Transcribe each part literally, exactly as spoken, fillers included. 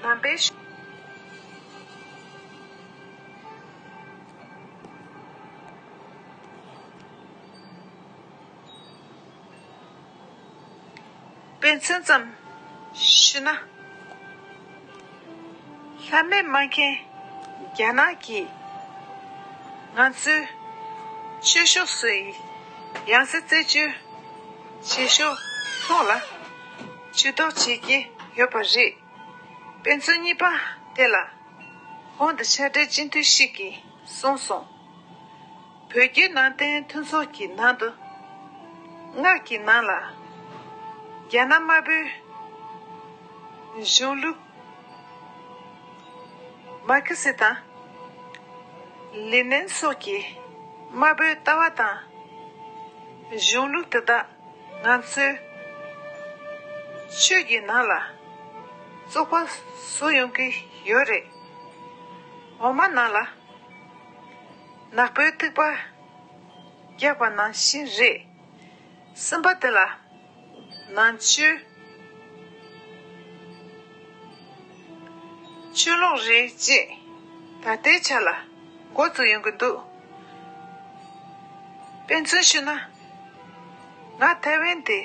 ནང་པའི་ཤོ། དཔེ་མཚོན་ཙམ་ཞུས་ན། ལྷ་མེད་སྨྲ་མཁན་རྒྱ་ནག་གིས་ང་ཚོའི་ཆོས་ཕྱོགས་སུ་ཡང་སྲིད་རྩད་གཅོད་བྱེད་ཕྱོགས་ཐོག་ལ་ཇུས་གཏོགས་བྱེད་ཀྱི་ཡོད་པ་རེད། དཔེ་མཚོན་གཉིས་པ་དེ་ལ་གོང་དུ་ཕྱག་སྦྲེལ་སྤྱི་འཐུས་ཤིག་གིས་གསུངས་སོང་། བོད་བརྒྱུད་ནང་བསྟན་མཐུན་ཚོགས་ཀྱི་ནང་དུ་སྔགས་ཀྱི་ནང་ལ་རྒྱ་ནག་དམར་པོའི་གཞུང་ལུགས་མར་ཁེ་སི་དང་ལེ་ནིན་སོགས་ཀྱི་དམར་པོའི་ལྟ་བ་དང་གཞུང་ལུགས་དེ་དག་ང་ཚོའི་ཆོས་ཀྱི་ནང་ལ་བཙུགས་པ་བཟོ་ཡོང་གི་ཡོད་རེད། འོག་མ་ནང་ལ་ནག་པོའི་ཐིགས་པ་བརྒྱབ་པ་ནང་བཞིན་རེད། གསུམ་པ་དེ་ལ་ནང་ཆོས་ཆོས་ལུགས་རེད་ཅེས་ད་ལྟའི་ཆ་ལ་འགོ་བཙུགས་ཡོང་གི་འདུག་དཔེ་མཚོན་ཞུས་ན། ང་ཐའེ་ཝན་དེ་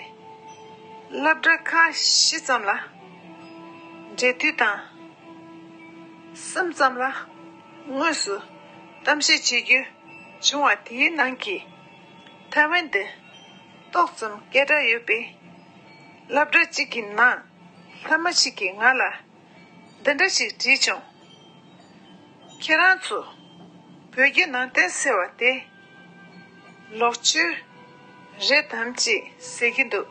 སློབ་གྲྭ་ཁག་བཞི་ཙམ་ལ་འབྲེལ་མཐུད་དང་། གསུམ་ཙམ་ལ་དངོས་སུ་གཏམ་བཤད་བྱེད་རྒྱུ་བྱུང་བ་དེའི་ནང་གི་ཐའེ་ཝན་དེ་ཏོག་ཙམ་སྐད་གྲགས་ཡོད་པའི་སློབ་གྲྭ་གཅིག་གི་ནང་ལྷ་མོ་ཞིག་གིས་ང་ལ་འདི་འདྲ་ཞིག་དྲིས་བྱུང་། ཁྱེད་རང་ཚོ་བོད་བརྒྱུད་ནང་བསྟན་ཟེར་བ་དེ་ལོག་སྤྱོད་རེད་དམ་ཅེས་ཟེར་གྱི་འདུག་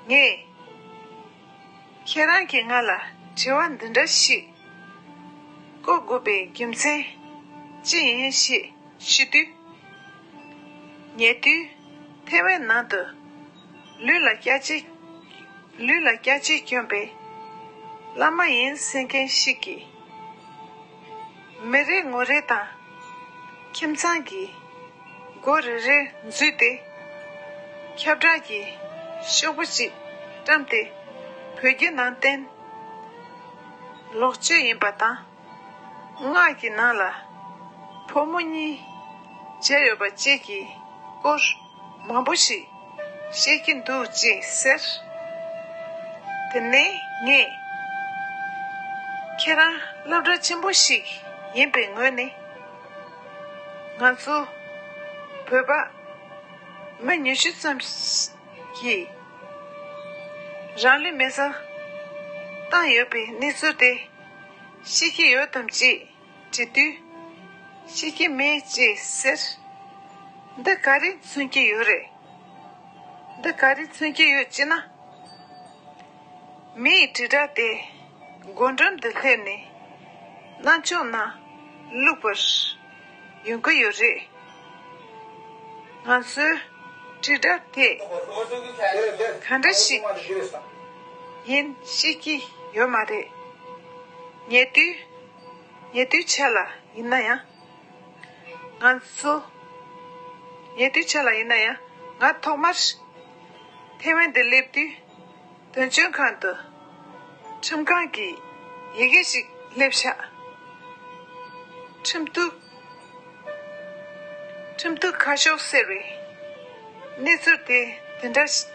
ངས་ཁྱེད་རང་གིས་ང་ལ་དྲི་བ་འདི་འདྲ་ཞིག་བཀོད་དགོས་པའི་རྒྱུ་མཚན་ཅི་ཡིན་ཞེས་ཞུ་དུས། ཉེ་དུས་ཐའེ་ཝན་ནང་དུ་ལུས་ལ་སྐྱ་ཆས་ལུས་ལ་སྐྱ་ཆས་གྱོན་པའི་བླ་མ་ཡིན་ཟེར་མཁན་ཞིག་གིས། མི་རེ་ངོ་རེ་དང་ཁྱིམ་ཚང་གི་སྒོ་རེ་རེར་འཛུལ་ཏེ། ཁྱབ་བསྒྲགས་ཀྱི་ཤོག་བུ་ཞིག་བཀྲམ་སྟེ། བོད་བརྒྱུད་ནང་བསྟན་ལོག་སྤྱོད་ཡིན་པ་དང་། སྔགས་ཀྱི་ནང་ལ་ཕོ་མོ་གཉིས་བྱས་ཡོད་པ་བཅས་ཀྱི་སྐོར་མང་པོ་ཞིག་བཤད་ཀྱི་འདུག་ཅེས་ཟེར། དེ་ནས་ངས་ཁྱེད་རང་སློབ་གྲྭ་ཆེན་པོ་ཞིག་ཡིན་པའི་ངོས་ནས། ང་ཚོ་བོད་པ་མི་ཉི་ཤུ་ཙམ་གྱིས་རང་ལུས་མེ་སྲེག་བཏང་ཡོད་པའི་གནས་ཚུལ་དེ་ཤེས་ཀྱི་ཡོད་དམ་ཅེས་དྲིས་དུས། ཤེས་ཀྱི་མེད་ཅེས་ཟེར། འདི་ག་རེ་མཚོན་གྱི་ཡོད་རེད། འདི་ག་རེ་མཚོན་གྱི་ཡོད་ཅེ་ན། མི་ཡི་དྲིལ་བསྒྲགས་དེ་སྒོ་འགྲམ་དུ་སླེབས་ནས་རྣ་མཆོག་ནང་བླུགས་པར་ཡོང་གི་ཡོད་རེད། ང་ཚོའི་དྲིལ་བསྒྲགས་དེ་ག་འདྲ་ཞིག་ཡིན་ཤེས་ཀྱི་ཡོད་མ་རེད། ཉེ་དུས་ཉེ་དུས་ཆ་ལ་ཡིན་ན་ཡང་། ང་ཚོ་ཉེ་དུས་ཆ་ལ་ཡིན་ན་ཡང་། ང་ཐོག་མར་ཐའེ་ཝན་དུ་སླེབས་དུས། དོན་གཅོད་ཁང་དུ་ཁྲིམས་ཁང་གི་ཡི་གེ་ཞིག་སླེབས་ཤག་ཁྲིམས་གཏུག་ཁྲིམས་གཏུག་ཁ་ཤོག་ཟེར་བའི་གནས་ཚུལ་དེ་དེ་འདྲ་ཞིག་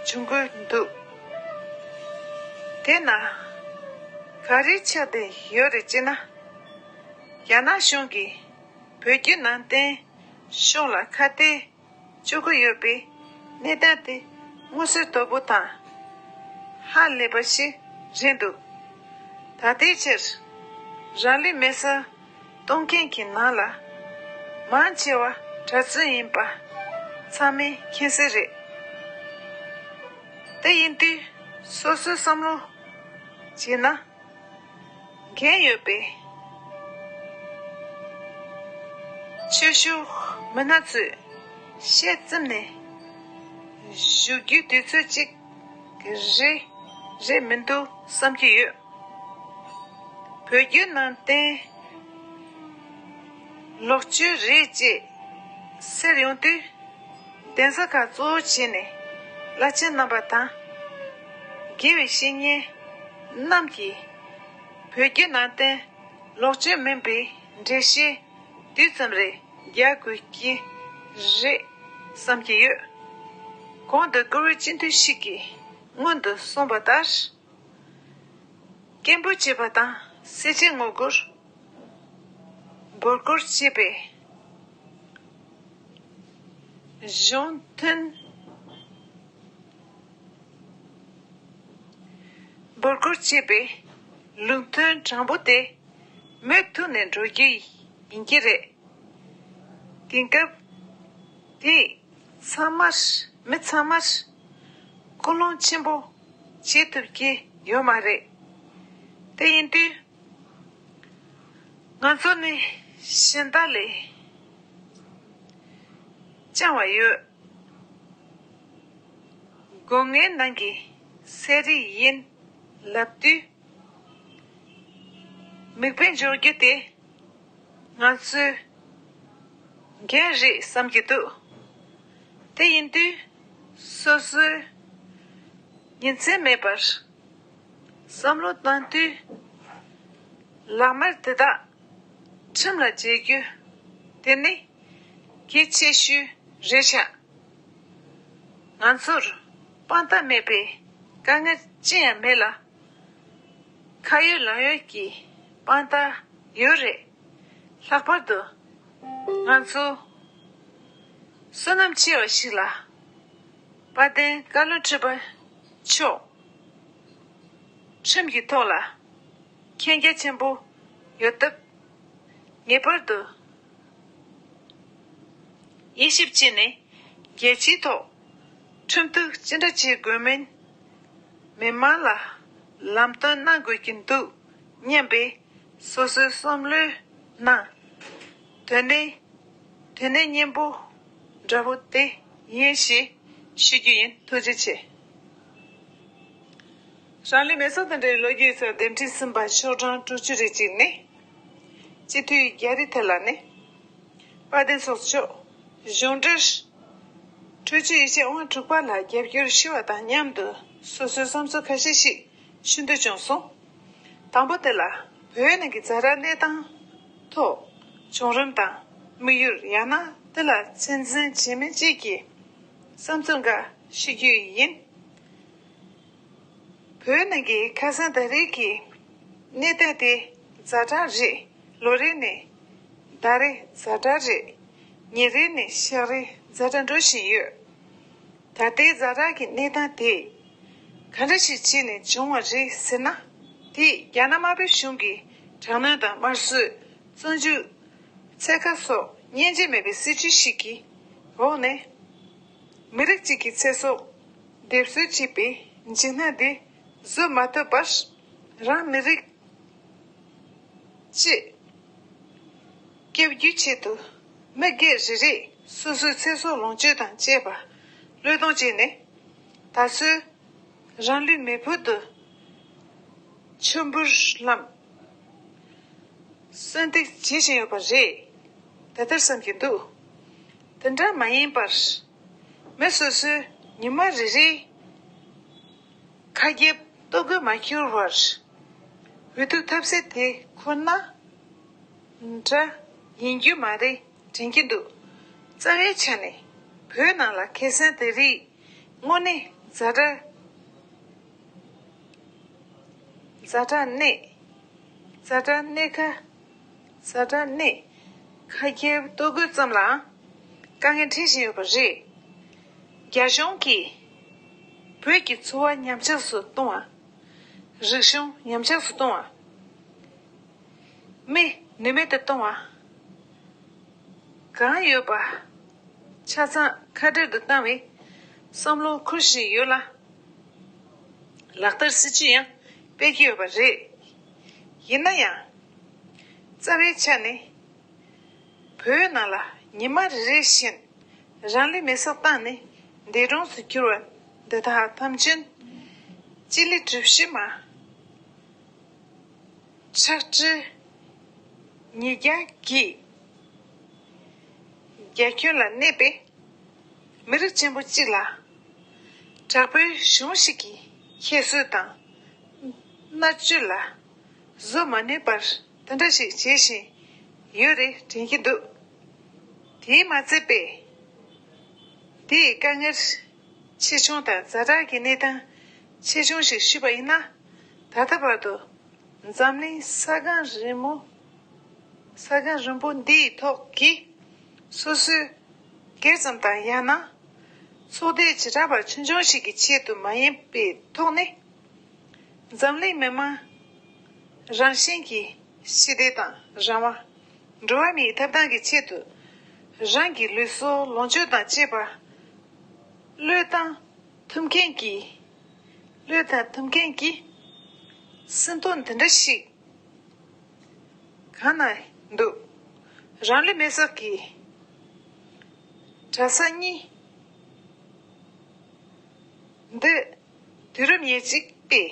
བྱུང་གི་འདུག་དེ་ན་ག་རེ་ཆགས་བསྡད་ཡོད་རེད་ཅེ་ན། རྒྱ་ནག་གཞུང་གིས་བོད་བརྒྱུད་ནང་བསྟན་ཕྱོགས་ལ་ཁ་གཏད་གཅོག་གི་ཡོད་པའི་གནས་སྟངས་དེ་མངོན་གསལ་དོད་པོ་དང་ཧ་ལས་པ་ཞིག་རེད་འདུག་ད་ལྟའི་ཆར་རང་ལུས་མེ་སྲེག་གཏོང་མཁན་གྱི་ནང་ལ་མང་ཆེ་བ་གྲྭ་བཙུན་ཡིན་པ་ཚང་མས་མཁྱེན་གསལ་རེད། དེ་ཡིན་དུས་སོ་སོའི་བསམ་བློ་བྱས་ན། འགན་ཡོད་པའི་ཆོས་ཞུ་མི་སྣ་ཚོས་ཤེས་ཙམ་ནས་བཞུགས་རྒྱུའི་དུས་ཚོད་ཅིག་རེད་རེད་མི་འདུག་བསམ་གྱི་ཡོད། བོད་བརྒྱུད་ནང་བསྟན་ལོག་སྤྱོད་རེད་ཅེས་ཟེར་ཡོང་དུས། གདན་ས་ཁག་གཙོ་བོ་བྱས་ནས་བླ་ཆེན་རྣམ་པ་དང་། དགེ་བའི་བཤེས་གཉེན་རྣམས་ཀྱིས་ བོད་བརྒྱུད་ནང་བསྟན་ལོག་སྤྱོད་མིན་པའི་འགྲེལ་བཤད་དུས་ཙམ་རེ་རྒྱག་དགོས་ཀྱི་རེད་བསམ་གྱི་ཡོད། གོང་དུ་བཀུར་འོས་སྤྱི་འཐུས་ཤིག་གིས་སྔོན་དུ་གསུངས་པ་ལྟར། སྐད་འབོད་བྱེད་པ་དང་སེར་བྱེས་ངོ་རྒོལ། འབོད་སྐུལ་བྱེད་པའི་གཞུང་དོན། འབོད་སྐུལ་བྱེད་པའི་ལུང་དོན་དྲང་པོ་དེ་མུ་མཐུད་ནས་འགྲོ་རྒྱུ་ཡིན་གྱི་རེད། དེང་སྐབས་དེ་ཚང་མར་མི་ཚང་མར་ཀུན་སློང་ཆེན་པོ་བྱེད་ཐུབ་ཀྱི་ཡོད་མ་རེད། དེ་ཡིན་དུས། ང་ཚོ་ནི་གཞན་དག་ལས་རྐྱང་བ་ཡོད། སྒོ་ངའི་ནང་གི་ཚན་རིག་ཡིན་ལབ་དུས། མིག་དཔེ་འཇོག་རྒྱུ་དེ་ང་ཚོའི་འགན་རེད་བསམ་གྱི་འདུག་དེ་ཡིན་དུས་སོ་སོའི་ཉིན་མཚན་མེད་པར་བསམ་བློ་བཏང་དུས། ལག་དམར་དེ་དག་ཁྲིམས་ལ་འཇལ་རྒྱུ་དེ་ནི་གལ་ཆེ་ཤོས་རེད་ཤག་ང་ཚོར་དཔང་རྟགས་མེད་པའི་དཀའ་ངལ་ཅི་ཡང་མེད་ལ། ཁ་ཡོད་ལག་ཡོད་ཀྱི་དཔང་རྟགས་ཡོད་རེད། ལྷག་པར་དུ་ང་ཚོ་བསོད་ནམས་ཆེ་བ་ཞིག་ལ་དཔལ་ལྡན་བཀའ་བློན་ཁྲི་པ་མཆོག་ཁྲིམས་ཀྱི་ཐོག་ལ་མཁྱེན་རྒྱ་ཆེན་པོ་ཡོད་སྟབས། ངེས་པར་དུ་དབྱེ་ཞིབ་བྱས་ནས་རྒྱལ་སྤྱིའི་ཐོག་ཁྲིམས་གཏུག་ཅི་འདྲ་བྱེད་དགོས་མིན་མི་མང་ལ་ལམ་སྟོན་གནང་དགོས་ཀྱི་འདུག་སྙམ་པའི་སོ་སོའི་བསམ་བློའི་ནང་དོན་གནད་དོན་གནད་སྙན་པོ་འདྲ་པོ་དེ་ཡིན་ཞེས་ཞུ་རྒྱུ་ཡིན། ཐུགས་རྗེ་ཆེ། རང་ལུས་མེ་སྲེག་དང་འབྲེལ་བའི་ལོ་རྒྱུས་ཚོ་འདེམས་ཁྲིད་ཟིན་པ་ཤོག་གྲངས་དྲུག་ཅུ་རེ་གཅིག་ནི། སྤྱི་འཐུས་རྒྱ་རི་ཐེ་ལ་ནི། དཔལ་ལྡན་ཚོགས་གཙོ་མཆོག་གཞུང་འབྲེལ་གྲོས་ཆོད་ཡིག་ཆ་དབང་དྲུག་པ་ལ་རྒྱབ་སྐྱོར་ཞུ་བ་དང་མཉམ་དུ་སོ་སོའི་བསམ་ཚུལ་ཁ་ཤས་ཤིག་ཞུ་འདོད་བྱུང་སོང་། དང་པོ་དེ་ལ་བོད་ནང་གི་ཛ་དྲག་གནས་སྟངས་ཐོག་བྱུང་རིམ་དང་དམིགས་ཡུལ། ཡང་ན་དེ་ལ་ཚད་འཛིན་བྱེད་མིན་བཅས་ཀྱི་བསམ་ཚུལ་འགའ་ཞུ་རྒྱུ་ཡིན། བོད་ནང་གི་ཁ་སང་ད་རེས་ཀྱི་གནས་སྟངས་དེ་ཛ་དྲག་རེད། ལོ་རེ་ནས་ཟླ་རེ་ཛ་དྲག་རེད། ཉིན་རེ་ནས་ཞག་རེ་ཛ་དྲག་འགྲོ་བཞིན་ཡོད། ད་ལྟའི་ཛ་དྲག་གི་གནས་སྟངས་དེ་ག་འདྲ་ཞིག་བྱས་ནས་བྱུང་བ་རེད་ཟེར་ན། དེ་རྒྱ་ནག་དམར་པོའི་གཞུང་གིས་དྲག་གནོན་དང་དམར་གསོད། བཙོན་འཇུག་འཚོལ་ཁ་སོགས་སྙིང་རྗེ་མེད་པའི་སྲིད་བྱུས་ཤིག་གི་འོག་ནས། མི་རིགས་གཅིག་གི་ཚེ་སྲོག་སྡེབ་གསོད་བྱེད་པའི་འཇིགས་སྣང་འདི་བཟོད་མ་ཐུབ་པར། རང་མི་རིགས་སྤྱི་སྐྱོབ་རྒྱུའི་ཆེད་དུ་མི་སྒེར་རེ་རེས་སོ་སོའི་ཚེ་སྲོག་ལོངས་སྤྱོད་དང་བཅས་པ་བློས་གཏོང་བྱས་ནས། ད་གཟོད་རང་ལུས་མེ་ཕུང་དུ་མཆོད་འབུལ་ལམ་གསོལ་འདེབས་བྱེད་བཞིན་ཡོད་པ་རེད། དེ་ལྟར་བསམ་གྱི་འདུག་དེ་འདྲ་མ་ཡིན་པར། མི་སོ་སོའི་ཉི་མ་རེ་རེའི་ཁ་རྒྱབ་ལྟོ་གོས་མ་འཁྱེར་བར་འུ་ཐུག་ཐབས་ཟད་དེ་ཁོ་ན་འདྲ་ཡིན་རྒྱུ་མ་རེད་དྲན་གྱི་འདུག་རྩ་བའི་ཆ་ནས་བོད་ནང་ལ་ཁ་སང་དེ་རིང་དངོས་གནས་ཛ་དྲག་ཛ་དྲག་གནས། ཛ་དྲག་གནས་ཁ། ཛ་དྲག་གནས། ཁ་རྒྱབ་ལྟོ་གོས་ཙམ་ལའང་དཀའ་ངལ་འཕྲད་བཞིན་ཡོད་པ་རེད། རྒྱ་གཞུང་གིས་བོད་ཀྱི་འཚོ་བ་ཉམས་ཆག་སུ་གཏོང་བ། རིག་གཞུང་ཉམས་ཆག་སུ་གཏོང་བ། མི་ནུས་མེད་དུ་གཏོང་བ། གང་ཡོད་པ་ཆ་ཚང་ཁ་བྲལ་དུ་བཏང་བའི་བསམ་བློ་འཁུར་བཞིན་ཡོད་ལ། ལག་བསྟར་སྲིད་ཇུས་ཡང་སྤེལ་གྱི་ཡོད་པ་རེད། ཡིན་ན་ཡང་། རྩ་བའི་ཆ་ནས་བོད་ནང་ལ་ཉི་མ་རེ་རེ་བཞིན་རང་ལུས་མེ་སྲེག་བཏང་ནས་འདས་གྲོངས་སུ་གྱུར་བ་འདི་དག་ཐམས་ཅད་སྤྱི་ལེ་གྲུ་བཞི་མ། ཁྲག་ཁྲིག་ཉིས་བརྒྱ་གི་རྒྱ་ཁྱོན་ལ་གནས་པའི་མི་རིགས་ཆེན་པོ་གཅིག་ལ། དྲག་པོའི་གཞུང་ཞིག་གིས་ཁྱད་གསོད་དང་མནར་གཅོད་ལ་ བཟོ་མ་ནུས་པར་དེ་འདྲ་ཞིག་བྱེད་བཞིན་ཡོད་རེད་དྲན་གྱི་འདུག་དེས་མ་ཚད་པས། དེའི་དཀའ་ངལ་ཆེ་ཆུང་དང་ཛ་དྲག་གི་གནས་སྟངས་ཆེ་ཆུང་ཞིག་ཞུས་པ་ཡིན་ན། ད་ལྟ་བར་དུ་འཛམ་གླིང་ས་སྒང་རིལ་མོ། ས་སྒང་རིལ་པོ་འདིའི་ཐོག་གི་སོ་སོའི་སྒེར་ཙམ་དང་ཡང་ན་ཚོགས་སྡེ་བྱེ་བྲག་པ་ཆུང་ཆུང་ཞིག་གི་ཆེད་དུ་མ་ཡིན་པའི་ཐོག་ནས། འཛམ་གླིང་མི་མང་རང་བཞིན་གྱི་ཞི་བདེ་དང་རང་དབང་། འགྲོ་བ་མིའི་ཐོབ་ཐང་གི་ཆེད་དུ་རང་གི་ལུས་སྲོག་ལོངས་སྤྱོད་དང་བཅས་པ་བློས་བཏང་ཐུབ་མཁན་གྱི། བློས་བཏང་ཐུབ་མཁན་གྱི་སེམས་སྟོབས་འདི་འདྲ་ཞིག་གང་ན་འདུག་རང་ལུས་མེ་སྲེག་གི་གྲྭ་ས་གཉིས་འདི་དུས་རབས་ཉེར་གཅིག་པའི་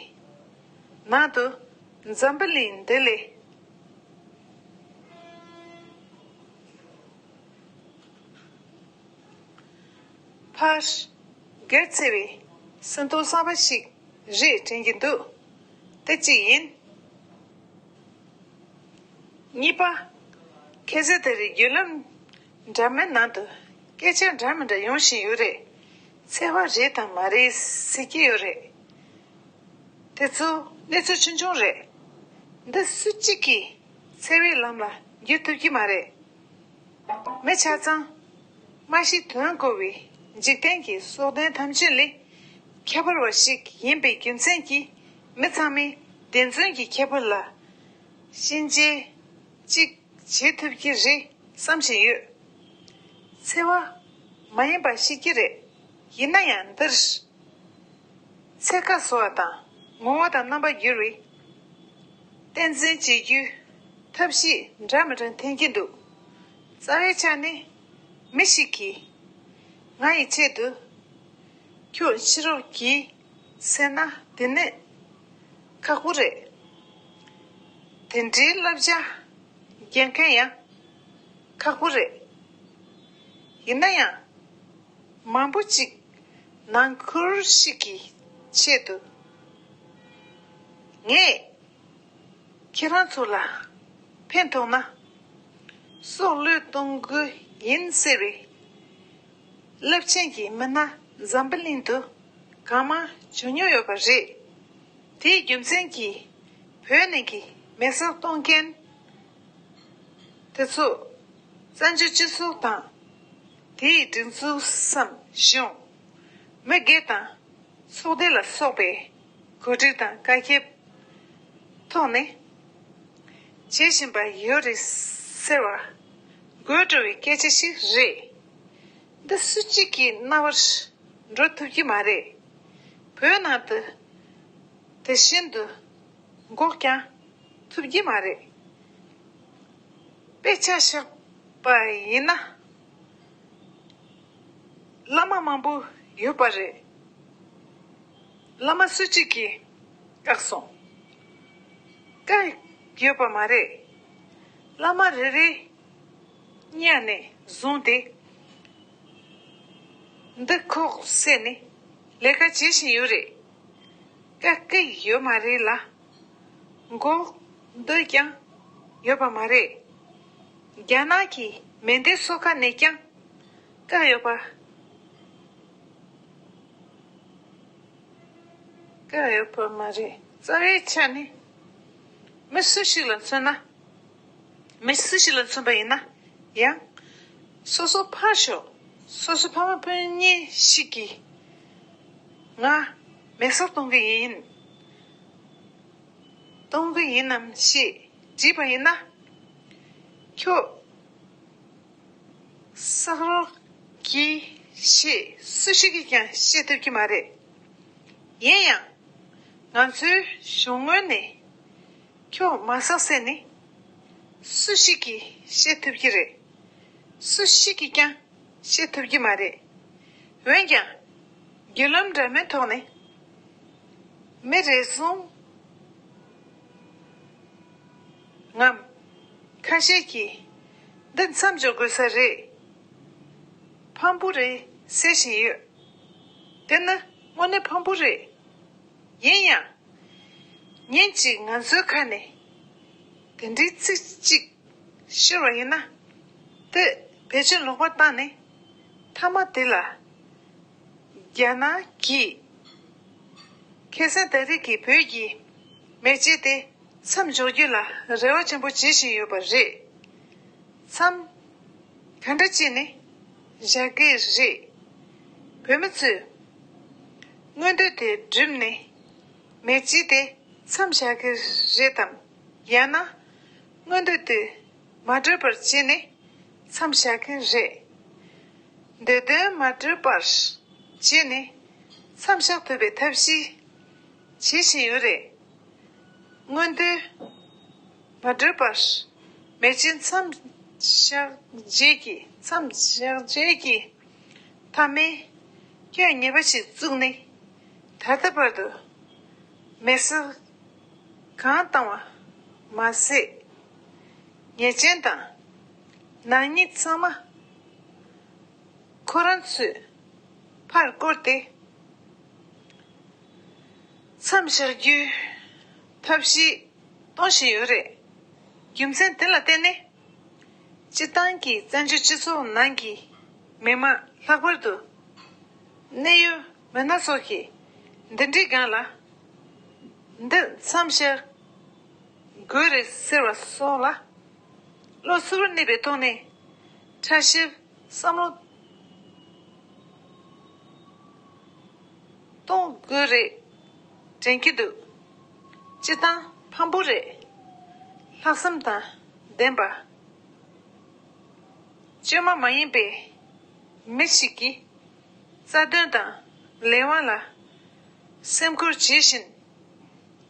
ནང་དུ་འཛམ་བུ་གླིང་འདི་ལས་ཕར་སྒེར་ཚེ་བའི་སེམས་སྟོབས་གསར་པ་ཞིག་རེད་དྲན་གྱི་འདུག་དེ་གཅིག་ཡིན། གཉིས་པ། ཁ་སང་དེ་རིང་བརྒྱུད་ལམ་འདྲ་མིན་ནང་དུ་སྐད་ཆ་འདྲ་མི་འདྲ་ཡོང་བཞིན་ཡོད་རེད། འཚེ་བ་རེད་དང་མ་རེད་ཟེར་གྱི་ཡོད་རེད། དེ་ཚོ་གནས་ཚུལ་ཆུང་ཆུང་རེད། འདི་སུ་གཅིག་གིས་འཚེ་བའི་ལམ་ལ་བསྒྱུར་ཐུབ་ཀྱི་མ་རེད། མི་ཆ་ཚང་། མ་གཞི་དོན་གོ་བའི་འཇིག་རྟེན་གྱི་སྲོག་ལྡན་ཐམས་ཅད་ལས་ཁྱད་པར་བ་ཞིག་ཡིན་པའི་རྒྱུ་མཚན་གྱིས། མི་ཚང་མས་བདེན་རྫུན་གྱི་ཁྱད་པར་ལ་ཤན་འབྱེད་ཅིག་བྱེད་ཐུབ་ཀྱི་རེད་བསམ་བཞིན་ཡོད། འཚེ་བ་མ་ཡིན་པ་ཤེས་ཀྱི་རེད། ཡིན་ན་ཡང་འདིར་འཚེ་ཁ་གསོ་བ་དང་ངོ་བོ་དང་རྣམ་པ་བསྒྱུར་བའི་བསྟན་འཛིན་བྱེད་རྒྱུའི་ཐབས་ཤེས་འདྲ་མི་འདྲ་འཐེན་གྱི་འདུག་རྩ་བའི་ཆ་ནས་མི་ཞིག་གིས་ང་ཡི་ཆེད་དུ་ཁྱོད་ཕྱི་རོལ་གྱིས་འཚེ་ན་དེ་ནི་ཁག་པོ་རེད། དེ་འདྲའི་བསླབ་བྱ་རྒྱག་མཁན་ཡང་ཁག་པོ་རེད། ཡིན་ན་ཡང་མང་པོ་ཅིག་ནང་ཁུལ་ཞིག་གི་ཆེད་དུ་ངས་ཁྱེད་རང་ཚོ་ལ་ཕན་ཐོགས་ན་སྲོག་བློས་གཏོང་གི་ཡིན་ཟེར་བའི་རླབས་ཆེན་གྱི་མི་སྣ་འཛམ་བུ་གླིང་དུ་གང་མང་བྱུང་མྱོང་ཡོད་པ་རེད། དེའི་རྒྱུ་མཚན་གྱིས་བོད་ནང་གི་མེ་སྲེག་གཏོང་མཁན་དེ་ཚོ་བཙན་བྱོལ་སྤྱི་ཚོགས་དང་དེའི་སྒྲིག་འཛུགས་སམ་གཞུང་། མི་སྒེར་དང་ཚོགས་སྡེ་ལ་སོགས་པའི་གོ་སྒྲིག་དང་བཀའ་ཁྱབ་ཐོག་ནས་བྱེད་བཞིན་པ་ཡོད་རེད་ཟེར་བ་དགོད་བྲོ་བའི་སྐད་ཆ་ཞིག་རེད། འདི་སུ་གཅིག་གི་རྣ་བར་འགྲོ་ཐུབ་ཀྱི་མ་རེད། བོད་ནང་དུ་དེ་བཞིན་དུ་འགོག་ཀྱང་ཐུབ་ཀྱི་མ་རེད། དཔེ་ཆ་བཞག་པ་ཡིན་ན། བླ་མ་མང་པོ་ཡོད་པ་རེད། བླ་མ་སུ་གཅིག་གིས་བཀག་སོང་། བཀག་ཡོད་པ་མ་རེད། བླ་མ་རེ་རེ་གཉའ་ནས་བཟུང་སྟེ་འདི་ཁོག་བསད་ནས་ལས་ཀ་བྱེད་བཞིན་ཡོད་རེད། བཀག་གི་ཡོད་མ་རེད་ལ། འགོག་འདོད་ཀྱང་ཡོད་པ་མ་རེད། རྒྱ་ནག་གི་མེ་མདའི་སོ་ཁ་ནས་ཀྱང་བཀག་ཡོད་པ། བཀག་ཡོད་པ་མ་རེད། རྩ་བའི་ཆ་ནས་མི་སུ་ཞིག་ལ་མཚོན་ན། མི་སུ་ཞིག་ལ་མཚོན་པ་ཡིན་ན་ཡང་། སོ་སོ་ཕར་ཞོག་སོ་སོ་ཕ་མ་སྤུན་ཉེ་ཞིག་གིས་ང་མེ་སྲེག་གཏོང་གི་ཡིན། གཏོང་གི་ཡིན་ནམ་ཞེས་དྲིས་པ་ཡིན་ན། ཁྱོད་སྲེག་རོགས་གྱིས་ཞེས་སུ་ཞིག་གིས་ཀྱང་བཤད་ཐུབ་ཀྱི་མ་རེད། ཡིན་ཡང་། ང་ཚོའི་གཞུང་ངོས་ནས་ཁྱོད་མ་སྲེག་ཟེར་ནས་སུ་ཞིག་གིས་བཤད་ཐུབ་ཀྱི་རེད། སུ་ཞིག་གིས་ཀྱང་བཤད་ཐུབ་ཀྱི་མ་རེད། འོན་ཀྱང་། བརྒྱུད་ལམ་འདྲ་མིན་ཐོག་ནས་མི་རེ་ཟུང་ངམ་ཁ་ཤས་ཀྱིས་འདི་མཚམས་འཇོག་དགོས་ས་རེད། ཕངས་པོ་རེད་ཟེར་བཞིན་ཡོད། དེ་ནི་དངོས་གནས་ཕངས་པོ་རེད། ཡིན་ཡང་། ཉིན་གཅིག་ང་ཚོའི་ཁ་ནས་ དེ་འདྲའི་ཚིག་གཅིག་ཤོར་བ་ཡིན་ན། དེ་བེད་སྤྱོད་ལོག་པར་བཏང་ནས། མཐའ་མ་དེ་ལ་རྒྱ་ནག་གིས་ཁ་སང་ད་རེས་ཀྱི་བོད་ཀྱི་མེ་ལྕེ་དེ་མཚམས་འཇོག་རྒྱུ་ལ་རེ་བ་ཆེན་པོ་བྱེད་བཞིན་ཡོད་པ་རེད། མཚམས་ག་འདྲ་བྱས་ནས་བཞག་གི་རེད། བོད་མི་ཚོས་མངོན་འདོད་དེ་བསྒྲུབས་ནས་མེ་ལྕེ་དེ་མཚམས་བཞག་གི་རེད་དམ། ཡང་ན་མངོན་འདོད་དེ་མ་གྲུབ་པར་བྱས་ནས་མཚམས་བཞག་གི་རེད། འདོད་དོན་མ་གྲུབ་པར་བྱས་ནས་མཚམས་བཞག་ཐུབ་པའི་ཐབས་ཤེས་བྱེད་བཞིན་ཡོད་རེད། མངོན་འདོད་མ་གྲུབ་པར་མེ་ལྕེ་མཚམས་བཞག་རྗེས་ཀྱི་མཚམས་བཞག་རྗེས་ཀྱི་མཐའ་མའི་སྐྱོན་ཉེས་པ་ཞིག་བཙུགས་ནས། ད་ལྟ་བར་དུ་མེ་སྲེག་གང་བཏང་བ་མ་ཟད། ཉེས་ཅན་དང་ནག་ཉེས་ཚང་མ་ཁོ་རང་ཚོས་ཕར་བསྐོར་ཏེ། མཚམས་བཞག་རྒྱུའི་ཐབས་ཤེས་གཏོང་བཞིན་ཡོད་རེད། རྒྱུ་མཚན་དེ་ལ་བརྟེན་ནས། སྤྱིར་བཏང་གི་བཙན་བྱོལ་སྤྱི་ཚོགས་ནང་གི་མི་མང་ལྷག་པར་དུ་གནད་ཡོད་མི་སྣ་སོགས་ཀྱིས་འདི་འདྲའི་སྒང་ལ་འདི་མཚམས་བཞག་དགོས་རེད་ཟེར་བ་སོགས་ལ་བློ་གཟུ་བོར་གནས་པའི་ཐོག་ནས་ཕྲ་ཞིབ་བསམ་བློ་གཏོང་དགོས་རེད་དྲན་གྱི་འདུག་སྤྱིར་བཏང་ཕངས་པོ་རེད། ལྷག་བསམ་དང་ལྡན་པ། བཅོས་མ་མ་ཡིན་པའི་མི་ཞིག་གིས་རྩ་དོན་དང་ལས་དབང་ལ་སེམས་ཁུར་བྱེད་བཞིན།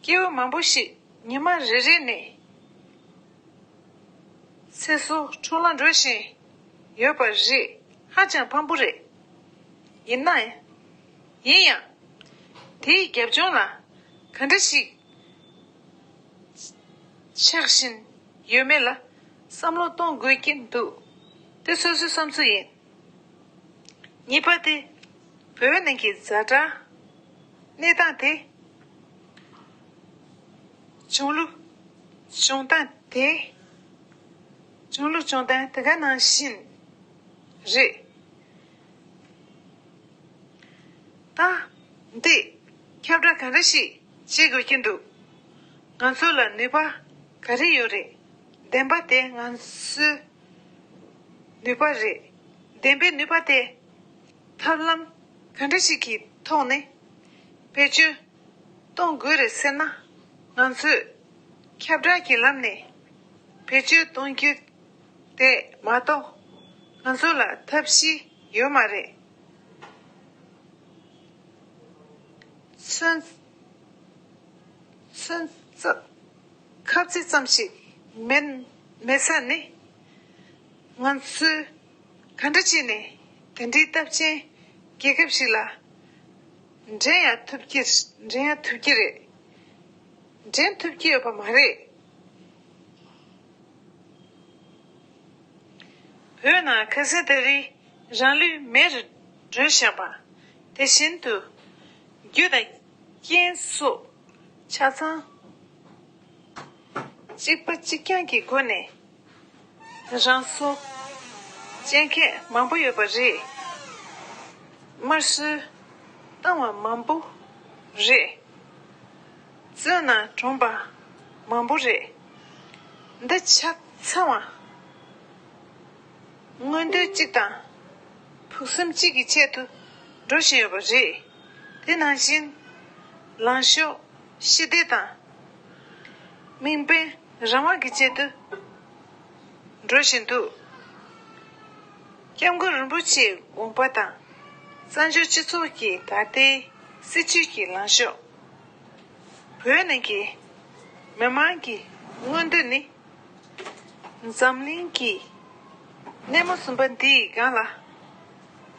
སྐྱེ་བོ་མང་པོ་ཞིག་ཉི་མ་རེ་རེ་ནས་ཚེ་སྲོག་འཕྲོ་བརླག་འགྲོ་བཞིན་ཡོད་པ་རེད། ཧ་ཅང་ཕངས་པོ་རེད། ཡིན་ན་ཡང་། ཡིན་ཡང་། དེའི་རྒྱབ་ལྗོངས་ལ་ག་འདྲ་ཞིག་ཆགས་བཞིན་ཡོད་མེད་ལ་བསམ་བློ་གཏོང་དགོས་ཀྱི་འདུག་དེ་སོ་སོའི་བསམ་ཚུལ་ཡིན། གཉིས་པ་དེ། བོད་ནང་གི་ཛ་དྲག་གནས་སྟངས་དེ། གཞུང་ལུགས་སྦྱོང་སྟངས་དེ། གཞུང་ལུགས་སྦྱོང་སྟངས་དེ་ག་ནང་བཞིན་རེད། ད་འདི་ཁྱབ་བསྒྲགས་ག་འདྲ་ཞིག་བྱེད་དགོས་ཀྱི་འདུག་ང་ཚོ་ལ་ནུས་པ་ག་རེ་ཡོད་རེད། བདེན་པ་དེ་ང་ཚོའི་ནུས་པ་རེད། བདེན་པའི་ནུས་པ་དེ་ཐབས་ལམ་ག་འདྲ་ཞིག་གི་ཐོག་ནས་བེད་སྤྱོད་གཏོང་དགོས་རེད་ཟེར་ན། ང་ཚོས་ཁྱབ་བསྒྲགས་ཀྱི་ལམ་ནས་བེད་སྤྱོད་གཏོང་རྒྱུ་དེ་མ་གཏོགས་ང་ཚོ་ལ་ཐབས་ཤེས་ཡོད་མ་རེད། ཚོན་ཚོན་རྩི་ཁ་རྩི་ཙམ་ཞིག་མིན་མེད་ས་ནས། ང་ཚོས་ག་འདྲ་བྱས་ནས་དེ་འདྲའི་སྟབས་ཆེན་རྒྱལ་ཁབ་ཞིག་ལ་འགྲན་ཡང་ཐུབ་ཀྱི་འགྲན་ཡང་ཐུབ་ཀྱི་རེད། འགྲན་ཐུབ་ཀྱི་ཡོད་པ་མ་རེད། བོད་ནང་ཁ་སང་ད་རེས་རང་ལུས་མེར་སྒྲོན་བཞག་པ། དེ་བཞིན་དུ་རྒྱུ་དང་རྐྱེན་སོགས་ཆ་ཚང་གཅིག་པ་གཅིག་རྐྱང་གི་སྒོ་ནས་རང་སྲོག་བཅད་མཁན་མང་པོ་ཡོད་པ་རེད། དམར་གསོད་བཏང་བ་མང་པོ་རེད། བཙོན་ནང་གྲོངས་པ་མང་པོ་རེད། འདི་ཆ་ཚང་བ་མངོན་འདོད་གཅིག་དང་ཕུགས་བསམ་གཅིག་གི་ཆེད་དུ་འགྲོ་བཞིན་ཡོད་པ་རེད། དེ་ནང་བཞིན་ལངས་ཕྱོགས་ཞི་བདེ་དང་དམིགས་འབེན་རང་དབང་གི་ཆེད་དུ་འགྲོ་བཞིན་འདུག་སྐྱབས་མགོན་རིན་པོ་ཆེའི་དགོངས་པ་དང་། བཙན་བྱོལ་སྤྱི་ཚོགས་ཀྱི་ད་ལྟའི་སྲིད་བྱུས་ཀྱི་ལངས་ཕྱོགས། བོད་ནང་གི་མི་མང་གི་མངོན་འདོད་ནི། འཛམ་གླིང་གི་སྣེ་མོ་གསུམ་པ་འདིའི་སྒང་ལ་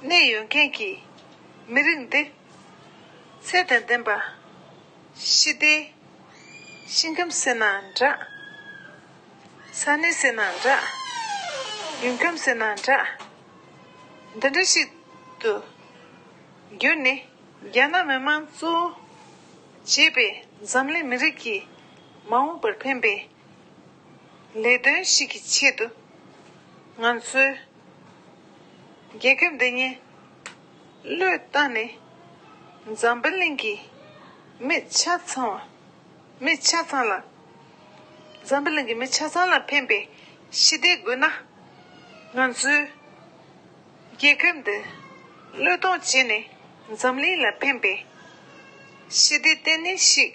གནས་ཡོད་མཁན་གྱི་མི་རིགས་འདི་ཚད་དང་ལྡན་པ། ཞི་བདེ། ཞིང་ཁམས་ཟེར་ན་འདྲ། ས་གནས་ཟེར་ན་འདྲ། ཡུལ་ཁམས་ཟེར་ན་འདྲ། འདི་འདྲ་ཞིག་ཏུ་གྱུར་ནས། རྒྱ་ནག་མི་དམངས་གཙོ་བོ་བྱས་པའི་འཛམ་གླིང་མི་རིགས་ཀྱི་མ་འོངས་པར་ཕན་པའི་ ལས་དོན་ཞིག་གི་ཆེད་དུ་ང་ཚོའི་རྒྱལ་ཁབ་འདི་ཉིད་བློས་བཏང་ནས་འཛམ་བུ་གླིང་གི་མི་ཆ་ཚང་བ། མི་ཆ་ཚང་ལ། འཛམ་བུ་གླིང་གི་མི་ཆ་ཚང་ལ་ཕན་པའི་ཞི་བདེ་དགོས་ན། ང་ཚོའི་རྒྱལ་ཁབ་འདི་བློས་གཏོང་བྱས་ནས་འཛམ་གླིང་ལ་ཕན་པའི་ཞི་བདེ་ལྟེ་གནས་ཤིག་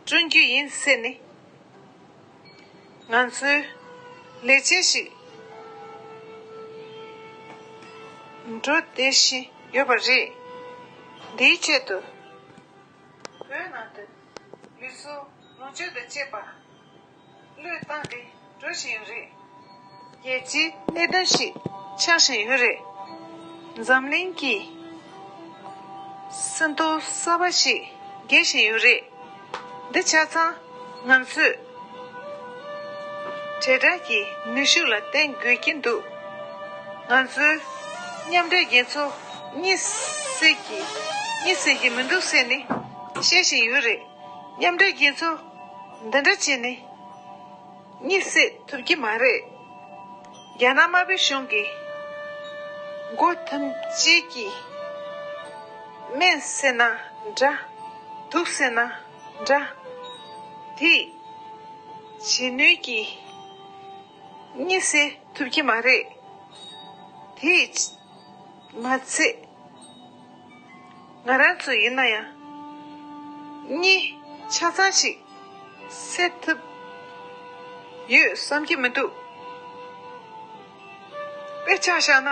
བསྐྲུན་རྒྱུ་ཡིན་ཟེར་ནས་ང་ཚོའི་ལས་བྱེད་ཞིག་འགྲོ་བསྡད་བཞིན་ཡོད་པ་རེད། འདིའི་ཆེད་དུ་བོད་ནང་དུ་ལུས་སྲོག་ལོངས་སྤྱོད་དང་བཅས་པ་བློས་བཏང་སྟེ་འགྲོ་བཞིན་ཡོད་རེད། རྒྱལ་སྤྱིའི་གནད་དོན་ཞིག་ཆགས་བཞིན་ཡོད་རེད། འཛམ་གླིང་གི་ཟིན་ཐོ་གསར་པ་ཞིག་རྒྱས་བཞིན་ཡོད་རེད། འདི་ཆ་ཚང་ང་ཚོས་དྲིལ་བསྒྲགས་ཀྱི་ནུས་ཤུགས་ལ་བརྟེན་དགོས་ཀྱི་འདུག་ང་ཚོའི་མཉམ་འབྲེལ་རྒྱལ་ཚོགས་གཉིད་སད་ཀྱི་གཉིད་སད་ཀྱི་མི་འདུག་ཟེར་ནས་བཤད་བཞིན་ཡོད་རེད། མཉམ་འབྲེལ་རྒྱལ་ཚོགས་འདི་འདྲ་བྱས་ནས་གཉིད་སད་ཐུབ་ཀྱི་མ་རེད། རྒྱ་ནག་དམར་པོའི་གཞུང་གིས་མགོ་ཐམས་ཅད་ཀྱིས་སྨན་ཟེར་ན་འདྲ། དུག་ཟེར་ན་འདྲ། དེས་བྱེད་ནུས་ཀྱི་གཉིད་སད་ཐུབ་ཀྱི་མ་རེད། དེས་མ་ཚད། ང་རང་ཚོ་ཡིན་ན་ཡང་གཉིད་ཆ་ཚང་ཞིག་སད་ཐུབ་ཡོད་བསམ་གྱི་མི་འདུག་དཔེ་ཆ་བཞག་ན།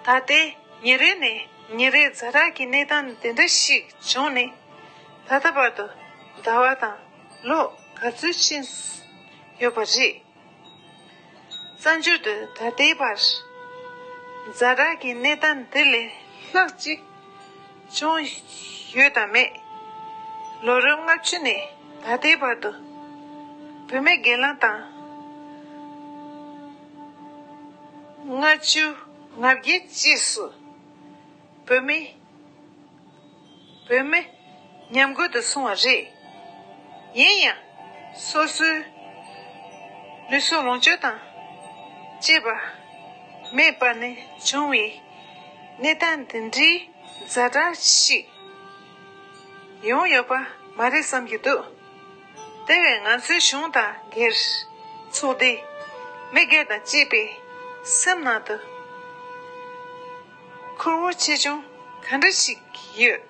ད་ལྟའི་ཉིན་རེ་ནས་ཉིན་རེ་ཛ་དྲག་གི་གནས་སྟངས་འདི་འདྲ་ཞིག་བྱུང་ནས་ད་ལྟ་བར་དུ་ཟླ་བ་དང་ལོ་ག་ཚོད་ཕྱིན་ཡོད་པ་རེད། བཙན་བྱོལ་དུ་ད་ལྟའི་བར་ཛ་དྲག་གི་གནས་སྟངས་འདི་ལས་ལྷག་ཅིག་བྱུང་ཡོད་དམ་མེད། ལོ་རབས་ལྔ་བཅུ་ནས་ད་ལྟའི་བར་དུ་བུད་མེད་སྒེར་ལངས་དང་། ལྔ་བཅུ་ང་བརྒྱད་བཅས་སུ་བུད་མེད། བུད་མེད་ཉམས་རྒུད་དུ་སོང་བ་རེད། ཡིན་ཡང་། སོ་སོའི་ལུས་སྲོག་ལོངས་སྤྱོད་དང་བཅས་པ་མེད་པ་ནས་བྱུང་བའི་གནས་སྟངས་འདི་འདྲའི་ཛ་དྲག་ཞིག་ཡོང་ཡོད་པ་མ་རེད་བསམ་གྱི་འདུག་དེ་བས་ང་ཚོའི་གཞུང་དང་སྒེར། ཚོགས་སྡེ། མི་སྒེར་དང་བཅས་པའི་སེམས་ནང་དུ་ཁུར་བོ་ཆེ་ཆུང་ག་འདྲ་ཞིག་ཡོད།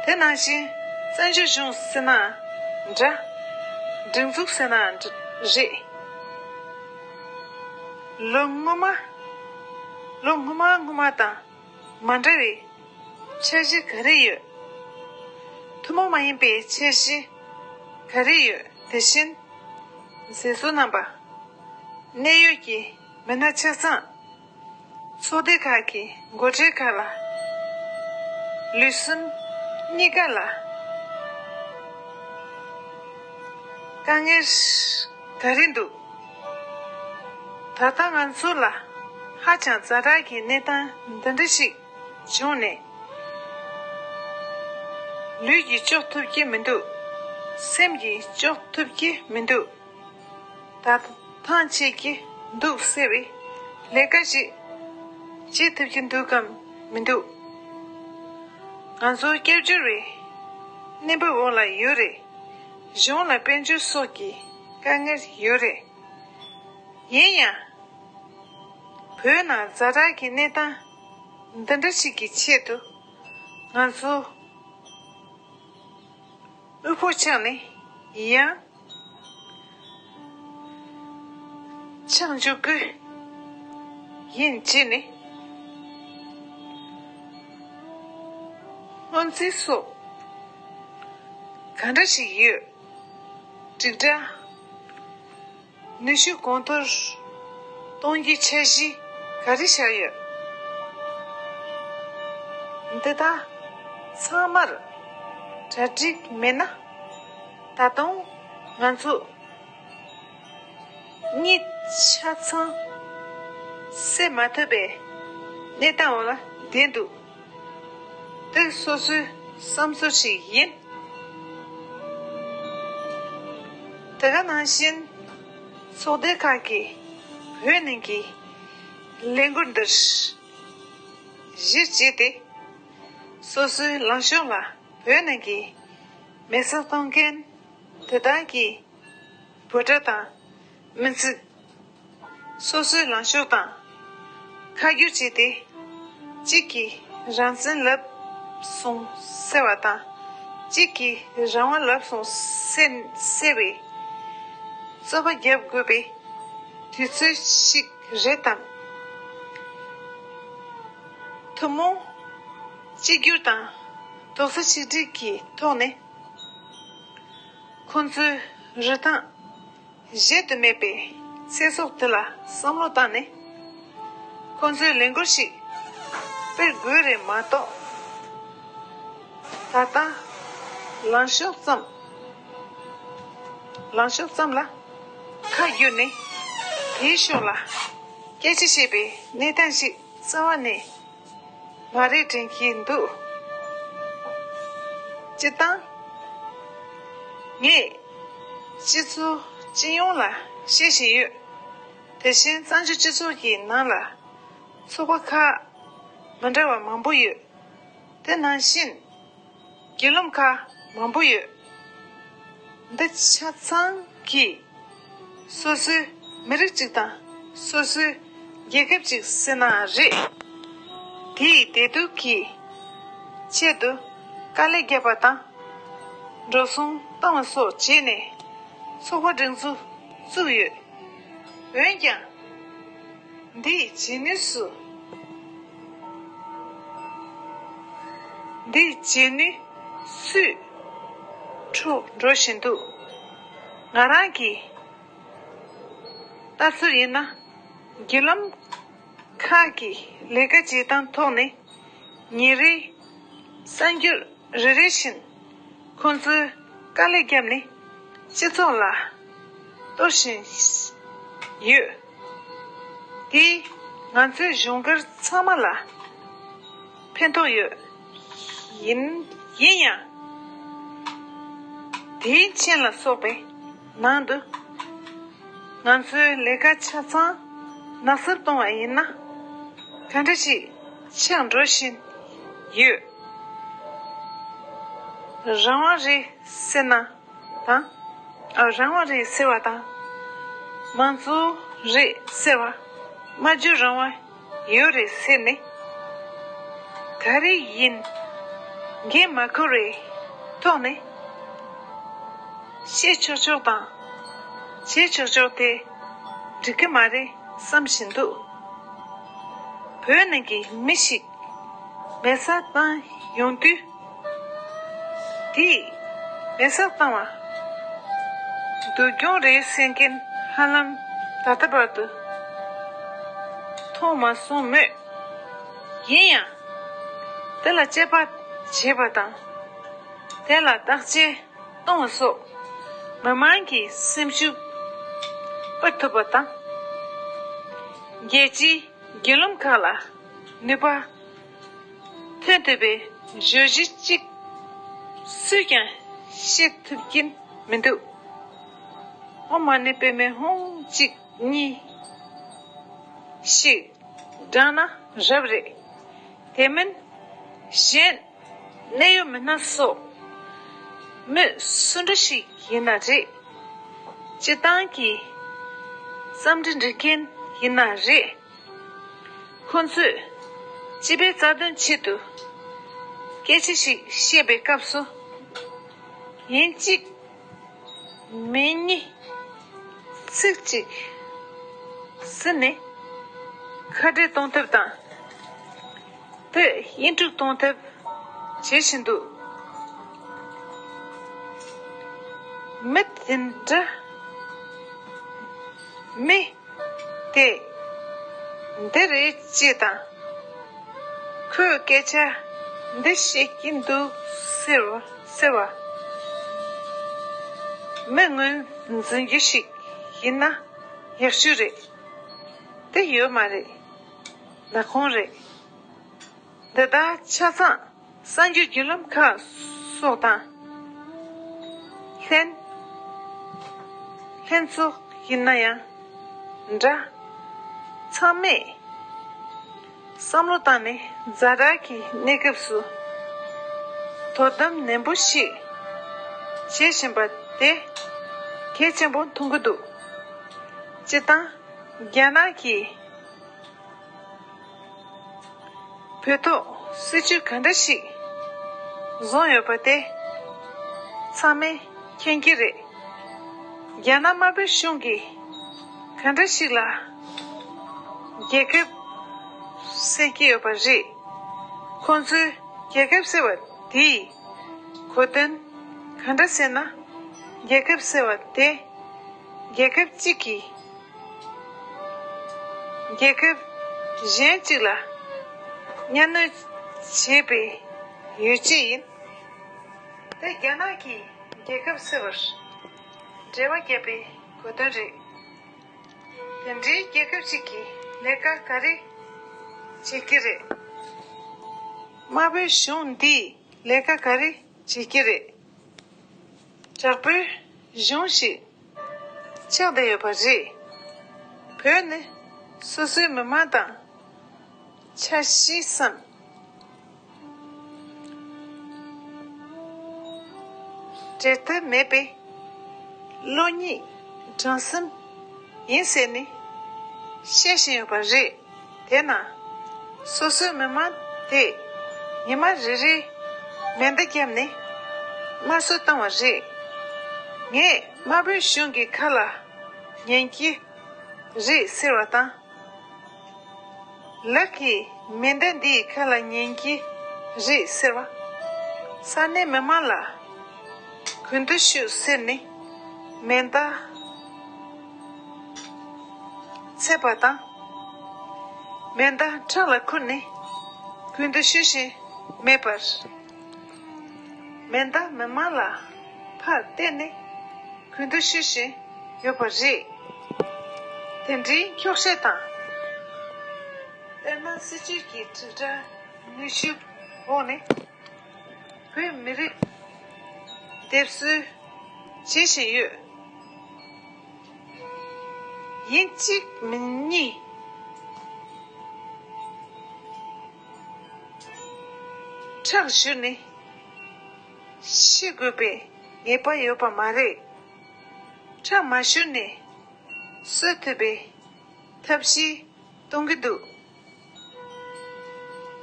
དེ་ནང་བཞིན་བཙན་བྱོལ་གཞུང་ཟེར་ན་འདྲ། སྒྲིག་འཛུགས་ཟེར་ན་འདྲ་རེད། ལོ་སྔོན་མ། ལོ་སྔོན་མ་སྔོན་མ་དང་མ་འདྲ་བའི་འཆར་གཞི་ག་རེ་ཡོད། ཐུན་མོང་མ་ཡིན་པའི་འཆར་གཞི་ག་རེ་ཡོད། དེ་བཞིན་མཛད་གཙོ་རྣམ་པ། གནད་ཡོད་ཀྱི་མི་སྣ་ཆ་ཚང་། ཚོགས་སྡེ་ཁག་གི་འགོ་ཁྲིད་ཁག་ལ། ལུས་སེམས་གཉིས་ཀ་ལ་དཀའ་ངལ་ག་རེ་འདུག་ད་ལྟ་ང་ཚོ་ལ་ཧ་ཅང་ཛ་དྲག་གི་གནས་སྟངས་འདི་འདྲ་ཞིག་བྱུང་ནས། ལུས་ཀྱིས་ལྕོགས་ཐུབ་ཀྱི་མི་འདུག་སེམས་ཀྱིས་ལྕོགས་ཐུབ་ཀྱི་མི་འདུག་ད་ཐང་ཆད་ཀྱི་འདུག་ཟེར་བའི་ལས་ཀ་ཞིག་བྱེད་ཐུབ་ཀྱི་འདུག་གམ་མི་འདུག་ང་ཚོ་སྐྱབས་བཅོལ་བའི་གནས་བབ་འོག་ལ་ཡོད་རེད། གཞུང་ལ་དཔལ་འབྱོར་སོགས་ཀྱི་དཀའ་ངལ་ཡོད་རེད། ཡིན་ཡང་། བོད་ནང་ཛ་དྲག་གི་གནས་སྟངས་འདི་འདྲ་ཞིག་གི་ཆེད་དུ་ང་ཚོ་དབུལ་པོ་ཆགས་ནས་ཡང་ཆགས་འཇུག་གི་ཡིན་བྱས་ནས་སྔོན་རྩིས་སོགས་ག་འདྲ་ཞིག་ཡོད། དྲིལ་བསྒྲགས། ནུས་ཤུགས་གོང་མཐོར་གཏོང་རྒྱུའི་འཆར་གཞི་ག་རེ་བཞག་ཡོད། འདི་དག་ཚང་མར་གྲ་སྒྲིག་མེད་ན། ད་དུང་ང་ཚོ་གཉིད་ཆ་ཚང་སད་མ་ཐུབ་པའི་གནས་སྟངས་འོག་ལ་བསྡད་འདུག་དེ་སོ་སོའི་བསམ་ཚུལ་ཞིག་ཡིན། དེ་ག་ནང་བཞིན་ཚོགས་སྡེ་ཁག་གིས་བོད་ནང་གི་ལས་འགུལ་འདིར་གཞི་བྱས་ཏེ། སོ་སོའི་ལངས་ཕྱོགས་ལ་བོད་ནང་གི་མེ་སྲེག་གཏོང་མཁན་དེ་དག་གི་འབོད་སྒྲ་དང་། མི་ཚིག་སོ་སོའི་ལངས་ཕྱོགས་དང་ཁ་བསྒྱུར་བྱས་ཏེ། གཅིག་གིས་རང་བཙན་ལབ་སོང་ཟེར་བ་དང་། གཅིག་གིས་རང་དབང་ལབ་སོང་ཟེར་ཟེར་བའི་རྩོད་པ་རྒྱབ་དགོས་པའི་དུས་ཚོད་ཞིག་རེད་དམ། ཐུན་མོང་གཅིག་གྱུར་དང་རྡོག་རྩ་གཅིག་སྒྲིལ་གྱི་ཐོག་ནས། ཁོང་ཚོའི་རིན་ཐང་གཞལ་དུ་མེད་པའི་ཚེ་སྲོག་དེ་ལ་བསམ་བློ་བཏང་ནས། ཁོང་ཚོའི་ལས་འགུལ་ཞིག་སྤེལ་དགོས་རེད་མ་གཏོགས། ད་ལྟ་ལངས་ཕྱོགས་ཙམ། ལངས་ཕྱོགས་ཙམ་ལ་ཁ་བསྒྱུར་ནས། དེའི་ཕྱོགས་ལ་སྐད་ཆ་བཤད་པའི་གནས་སྟངས་ཤིག་རྩ་བ་ནས་མ་རེད་དྲན་གྱི་འདུག། སྤྱིར་བཏང་། ངས་སྤྱི་ཚོགས་སྤྱི་ཡོངས་ལ་བཤད་བཞིན་ཡོད། དེ་བཞིན་གཙང་ཆུ་སྤྱི་ཚོགས་ཀྱི་ནང་ལ་ཚོགས་པ་ཁག་མི་འདྲ་བ་མང་པོ་ཡོད། དེ་ནང་བཞིན་བརྒྱུད་ལམ་ཁག་མང་པོ་ཡོད། འདི་ཆ་ཚང་གིས་སོ་སོའི་མི་རིགས་གཅིག་དང་སོ་སོའི་རྒྱལ་ཁབ་གཅིག་ཟེར་ན་རེད། དེའི་བདེ་སྡུག་གི་ཆེད་དུ་དཀའ་ལས་བརྒྱབ་པ་དང་། འགྲོ་སོང་བཏང་བ་སོགས་བྱས་ནས་ཚོགས་པ་སྒྲིག་འཛུགས་བཙུགས་ཡོད། འོན་ཀྱང་། འདིའི་བྱེད་ནུས་སུ། འདིའི་བྱེད་ནུས་སུས་འཕྲོག་འགྲོ་བཞིན་འདུག། ང་རང་གི་ལྟ་ཚུལ་ཡིན་ན། བརྒྱུད་ལམ་ཁག་གི་ལས་ཀ་བྱེད་སྟངས་ཐོག་ནས། ཉིན་རེའི་གསར་འགྱུར་རེ་རེ་བཞིན་ཁོང་ཚོས་དཀའ་ལས་བརྒྱབ་ནས་སྤྱི་ཚོགས་ལ་གཏོར་བཞིན་ཡོད། དེས་ང་ཚོའི་གཞུང་སྒེར་ཚང་མ་ལ་ཕན་ཐོགས་ཡོད། ཡིན་ཡིན་ཡང་། དེའི་མཆན་ལ་སོགས་པའི་ནང་དུ། ང་ཚོའི་ལས་ཀ་ཆ་ཚང་ནག་སུབ་གཏོང་བ་ཡིན་ན། ག་འདྲ་ཞིག་ཆགས་འགྲོ་བཞིན་ཡོད། རང་དབང་རེད་ཟེར་ན་དང་། ཨ། རང་དབང་རེད་ཟེར་བ་དང་། མང་གཙོ་རེད་ཟེར་བ། སྨྲ་བརྗོད་རང་དབང་ཡོད་རེད་ཟེར་ནས། ག་རེ་ཡིན་འགན་མ་འཁུར་བའི་ཐོག་ནས་བཤད་ཆོག་ཆོག་དང་བྱེད་ཆོག་ཆོག་དེ་འགྲིག་གི་མ་རེད་བསམ་བཞིན་འདུག། བོད་ནང་གི་མི་ཞིག་མེ་སྲེག་བཏང་ཡོང་དུས། དེས་མེ་སྲེག་བཏང་བ་སྡུག་གྱོང་རེད་ཟེར་མཁན་ཧ་ལམ་ད་ལྟ་བར་དུ་མཐོང་མ་སོང་མོད། ཡིན་ཡང་། དེ་ལ་དཔྱད་པ་བྱེད་པ་དང་། དེ་ལ་བརྟག་དཔྱད་གཏོང་བ་སོགས་མི་མང་གི་སེམས་ཤུགས་སྤར་ཐུབ་པ་དང་། རྒྱལ་སྤྱིའི་བརྒྱུད་ལམ་ཁག་ལ་ནུས་པ་ཐོན་ཐུབ་པའི་བརྗོད་གཞི་གཅིག་སུས་ཀྱང་བཤད་ཐུབ་ཀྱིན་མི་འདུག། ཨོཾ་མ་ཎི་པདྨེ་ཧཱུྃ་གཅིག་གཉིས་ཤིག་བགྲངས་ན་རབ་རེད། དེ་མིན་གཞན་གནད་ཡོད་མི་སྣ་སོགས་མི་སུ་འདྲ་ཞིག་ཡིན་ན་རེད། སྤྱིར་བཏང་གི་འཚམས་འདྲི་འབྲི་མཁན་ཡིན་ན་རེད། ཁོང་ཚོས་སྤྱི་པའི་རྩ་དོན་ཆེད་དུ་སྐད་ཆ་ཞིག་བཤད་པའི་སྐབས་སུ། ཡིན་གཅིག་མིན་གཉིས། ཚིག་གཅིག་ཟིན་ནས་ཁ་བྲལ་གཏོང་ཐབས་དང་། དེ་དབྱེན་དཀྲུག་གཏོང་ཐབས་བྱེད་བཞིན་འདུག། མི་དེ་འདྲ། མི་དེ་འདི་རེད་ཅེས་དང་། ཁོས་སྐད་ཆ་འདི་བཤད་ཀྱིན་འདུག་ཟེར་བ་ཟེར་བ། མི་ངོས་འཛིན་རྒྱུ་ཞིག་ཡིན་ན་ཡག་ཤོས་རེད། དེ་ཡོད་མ་རེད། ནག་ཁུང་རེད། འདི་དག་ཆ་ཚང་གསར་འགྱུར་བརྒྱུད་ལམ་ཁག་སོགས་དང་ལྷན། ལྷན་ཚོགས་ཡིན་ན་ཡང་འདྲ། ཚང་མས་བསམ་བློ་བཏང་ནས་ཛ་དྲག་གི་གནས་སྐབས་སུ་དོ་དམ་ནན་པོ་ཞིག་བྱེད་བཞིན་པ་དེ་གལ་ཆེན་པོ་མཐོང་གི་འདུག་སྤྱིར་བཏང་རྒྱ་ནག་གིས་བོད་ཐོག་སྲིད་ཇུས་ག་འདྲ་ཞིག་བཟུང་ཡོད་པ་དེ་ཚང་མས་མཁྱེན་གྱི་རེད། རྒྱ་ནག་དམར་པོའི་གཞུང་གིས་ག་འདྲ་ཞིག་ལ་རྒྱལ་ཁབ་ཟེར་གྱི་ཡོད་པ་རེད། ཁོང་ཚོའི་རྒྱལ་ཁབ་ཟེར་བ་དེའི་གོ་དོན་ག་འདྲ་ཟེར་ན། རྒྱལ་ཁབ་ཟེར་བ་དེ་རྒྱལ་ཁབ་གཅིག་གིས་རྒྱལ་ཁབ་གཞན་གཅིག་ལ་གཉའ་གནོན་བྱེད་པའི་ཡོ་བྱད་ཡིན། དེ་རྒྱ་ནག་གིས་རྒྱལ་ཁབ་ཟེར་བར་འགྲེལ་བ་བརྒྱབ་པའི་གོ་དོན་རེད། དེ་འདྲའི་རྒྱལ་ཁབ་ཅིག་གིས་ལས་ཀ་ག་རེ་བྱེད་ཀྱི་རེད། དམར་པོའི་གཞུང་འདིས་ལས་ཀ་ག་རེ་བྱེད་ཀྱི་རེད། དྲག་པོའི་གཞུང་ཞིག་ཆགས་བསྡད་ཡོད་པ་རེད། བོད་ནི་སོ་སོའི་མི་མང་དང་ཆ་ཤས་སམ་འབྲལ་ཐབས་མེད་པའི་བློ་ཉིད་དྲང་སེམས་ཡིན་ཟེར་ནས་བཤད་བཞིན་ཡོད་པ་རེད། དེས་ན་སོ་སོའི་མི་མང་དེ་ཉི་མ་རེ་རེའི་མེ་མདའ་བརྒྱབ་ནས་དམར་གསོད་བཏང་བ་རེད། ངས་དམར་པོའི་གཞུང་གི་ཁ་ལ་ཉན་གྱི་རེད་ཟེར་བ་དང་། ལག་གི་མེ་མདའ་འདིའི་ཁ་ལ་ཉན་གྱི་རེད་ཟེར་བ། ས་གནས་མི་མང་ལ་གུས་འདུད་ཞུ་ཟེར་ནས་མེ་མདའ་འཚོལ་བ་དང་། མེ་མདའ་ཁྲག་ལ་ཁུར་ནས་གུས་འདུད་ཞུ་བཞིན་མེད་པར། མེ་མདའ་མི་མང་ལ་ཕར་གཏད་ནས་གུས་འདུད་ཞུ་བཞིན་ཡོད་པ་རེད། དེ་འདྲའི་འཁྱོག་བཤད་དང་དཔེར་ན་སྲིད་ཇུས་ཀྱི་དྲིལ་བསྒྲགས་ནུས་ཤུགས་འོག་ནས་བོད་མི་རིགས་སྡེབ་གསོད་བྱེད་བཞིན་ཡོད། ཡིན་གཅིག་མིན་གཉིས་ཁྲག་བཞུར་ནས་ཤི་དགོས་པའི་ངེས་པ་ཡོད་པ་མ་རེད། ཁྲག་མ་བཞུར་ནས་གསོད་ཐུབ་པའི་ཐབས་ཤེས་གཏོང་གི་འདུག་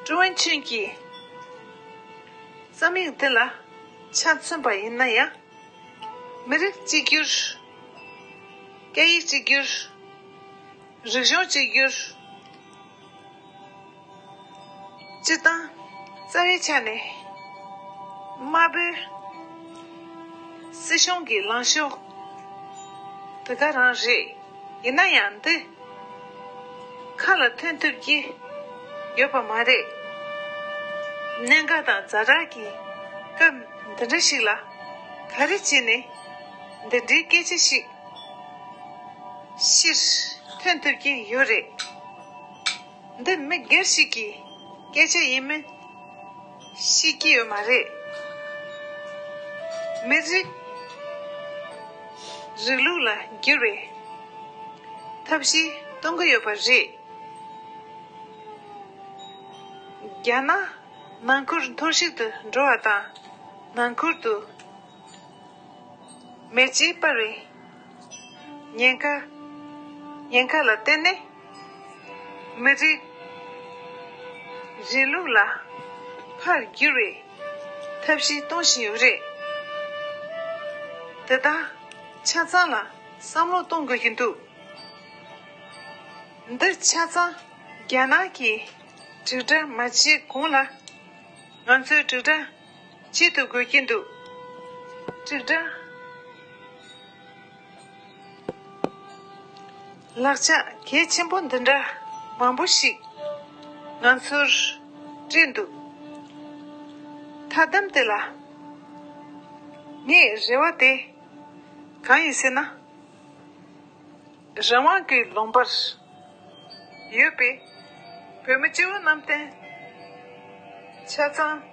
ཀྲུང་ཝུན་ཆུན་གྱིས་རྩོམ་ཡིག་འདི་ལ་ཆ་མཚོན་པ་ཡིན་ན་ཡང་། མི་རིགས་གཅིག་གྱུར། སྐད་ཡིག་གཅིག་གྱུར། རིག་གཞུང་གཅིག་གྱུར། སྤྱིར་བཏང་རྩ་བའི་ཆ་ནས་དམར་པོའི་སྲིད་གཞུང་གི་ལངས་ཕྱོགས་དེ་ག་རང་རེད། ཡིན་ན་ཡང་འདི་ཁ་ལ་ཐོན་ཐུབ་ཀྱི་ཡོད་པ་མ་རེད། གནད་འགག་དང་ཛ་དྲག་གི་སྐབས་འདི་འདྲ་ཞིག་ལ་ག་རེ་བྱས་ནས་འདི་འདྲའི་སྐད་ཆ་ཞིག་ཕྱིར་ཐོན་ཐུབ་ཀྱི་ཡོད་རེད། འདི་མི་སྒེར་ཞིག་གི་སྐད་ཆ་ཡིན་མིན་ཤེས་ཀྱི་ཡོད་མ་རེད། མི་རིགས་རིང་ལུགས་ལ་འགྱུར་བའི་ཐབས་ཤེས་གཏོང་གི་ཡོད་པ་རེད། རྒྱ་ནག་ནང་ཁུལ་འཐོར་ཞིག་ཏུ་འགྲོ་བ་དང་ནང་ཁུལ་དུ་མེ་ལྕེ་སྤར་བའི་ཉེན་ཁ་ཉེན་ཁ་ལ་བརྟེན་ནས་མི་རིགས་རིང་ལུགས་ལ་ཕར་བསྒྱུར་བའི་ཐབས་ཤེས་གཏོང་བཞིན་ཡོད་རེད། དེ་དག་ཆ་ཚང་ལ་བསམ་བློ་གཏོང་དགོས་ཀྱི་འདུག་འདིར་ཆ་ཚང་རྒྱ་ནག་གིས་དྲིལ་བསྒྲགས་མ་བྱས་གོང་ལ་ང་ཚོས་དྲིལ་བསྒྲགས་བྱེད་ཐུབ་དགོས་ཀྱི་འདུག་དྲིལ་བསྒྲགས་ལག་ཆ་གལ་ཆེན་པོ་འདི་འདྲ་མང་པོ་ཞིག་ང་ཚོར་སྤྲད་འདུག་མཐའ་དམ་དེ་ལ་ངའི་རེ་བ་དེ་གང་ཡིན་ཟེར་ན། རང་དབང་གི་ལུང་པར་ཡོད་པའི་བོད་མི་སྤྱི་བོ་གནམ་བསྟན་ཆ་ཚང་